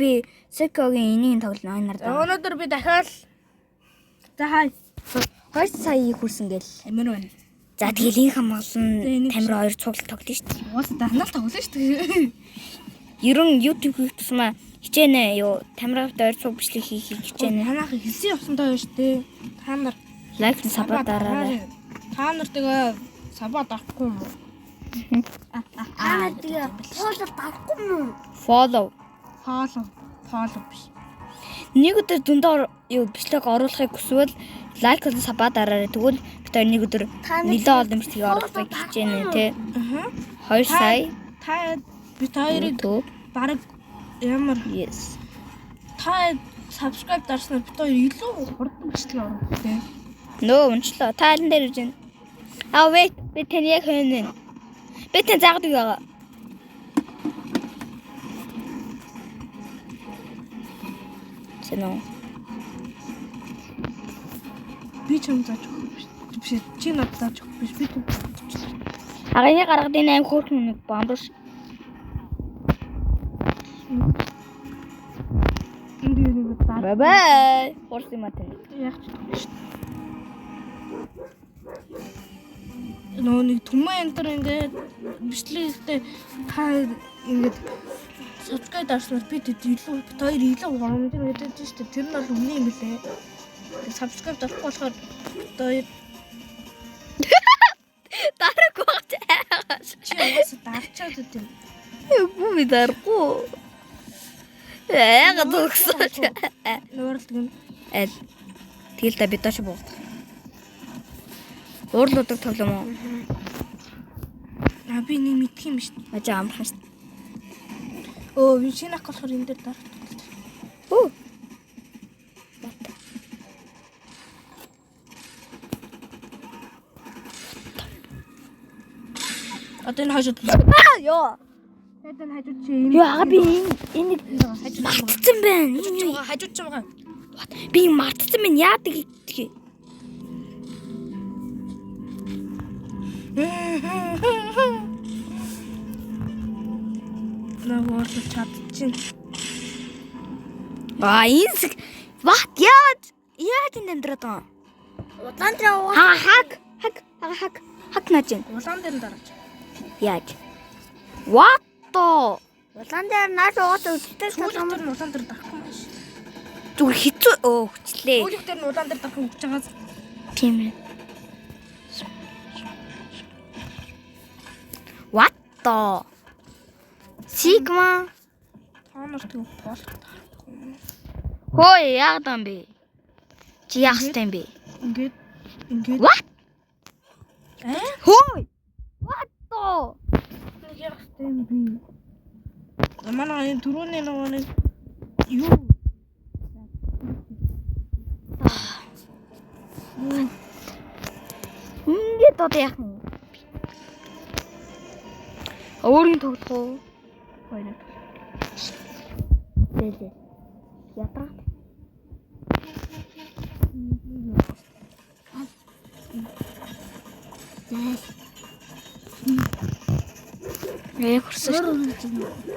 Би Секогийн энийг тоглоно энэ нар. Өнөөдөр би дахиад за хай 2 сая хүрсэн гэл. амир байна. За тэгэл энэ хамгаалан энийг тамир хоёр цуглал тоглоно шүү дээ. Уус данал тоглоно шүү дээ. Ер нь YouTube хийх тусмаа хичээнэ юу тамирт хоёр цуг бичлэг хийхийг хичээнэ. Танах хэлсэн явсантай байна шүү дээ. Та нар Лайк сабаа дараарай. Та нар тэгээ сабаа дарахгүй юм уу? Та нар тэгээ follow дарахгүй юм уу? Follow. Follow, follow биш. Нэг өдөр зөндөө юу бичлэг оруулахыг хүсвэл лайк болон сабаа дараарай. Тэгвэл бид хоёр нэг өдөр Та нар нэлээд олон бичлэг оруулахыг хичээнэ тий. Аа. 2 сая Та бид хоёрыг YouTube. бараг ямар Yes. та subscribe дарснаар бид хоёр илүү хурдан бичлэг оруулах тий. Нөө унчлаа. Та алин дээр ирж байна? Аа wait, би тань яг хойно байна. Би тань заадаг байгаа. Сэнэ. Би чам зааж өгөх биш. Биш чи надад зааж өгөх биш. Би чам зааж өгөх. Аганы гаргад энэ аим хөөрхөн нэг бамбар. Энд нэг даа. Bye bye. Хурс юм а тань. Яг ч чадахгүй шүү дээ. Нөө нэг түмэн энтер ингээд бичлэгтэй та ингээд subscribe дарснаар бид илүү бид хоёр илүү горомж гэдэг чинь шүү дээ. Тэр нь бол үнэн юм билээ. Subscribe дарахгүй болохоор бид хоёр Дараагүй багч айгаш. чи угаасаа дарчаад байт юм. Үгүй би дарахгүй. Айга төгсөө. Нууралдаг юм. Аль. Тэгэл та бид доош буух. Уурлуудаг тоглоом уу? А би нэг мэдх юм шүү дээ. Ажаа амархан шүү. Өө би шинэ ах болохоор энэ дээр дарах. Хөө. Одоо энэ хажууд. Аа ёо. Тэгээд энэ хажууд чи энэ Ёо ага би энэ энийг хажууд байгаа. мартсан байна. Хажууд чи байгаа. Хажууд чи байгаа. Би мартсан байна. Яадаг гэдэг. Наа уурлаж чадчихэв. Аа энэ What? Яаж? Яаж энэ амьдраад байгаа юм? Улаан дээр уус Хага хак. Хак. Хага хак. Хак нааж байна. Улаан дээр нь дараач. Яаж? What the? Улаан дээр наш уус өдөртэй Сүүлд тоглоом. дээр нь улаан дээр дарахгүй юм биш. Зүгээр хэцүү өө хүчлээ. Сүүлд дээр нь улаан дээр дарах өгч байгаас Тийм ээ. What the? Sigma. та нар тэг болох дарахгүй юм. Хөөе яагаад юм бэ? Чи яах ёстой юм бэ? Ингээд ингээд What? аа Хөөе. What the? яг хэрэгтэй юм би. Манай энэ түрүүний нөгөө нэг юу Ингээд одоо яах юм? Өөрийн тоглох уу? Хоёр. Зээлээ. Ядраад. Зээл. Яг хөрсөн шүү.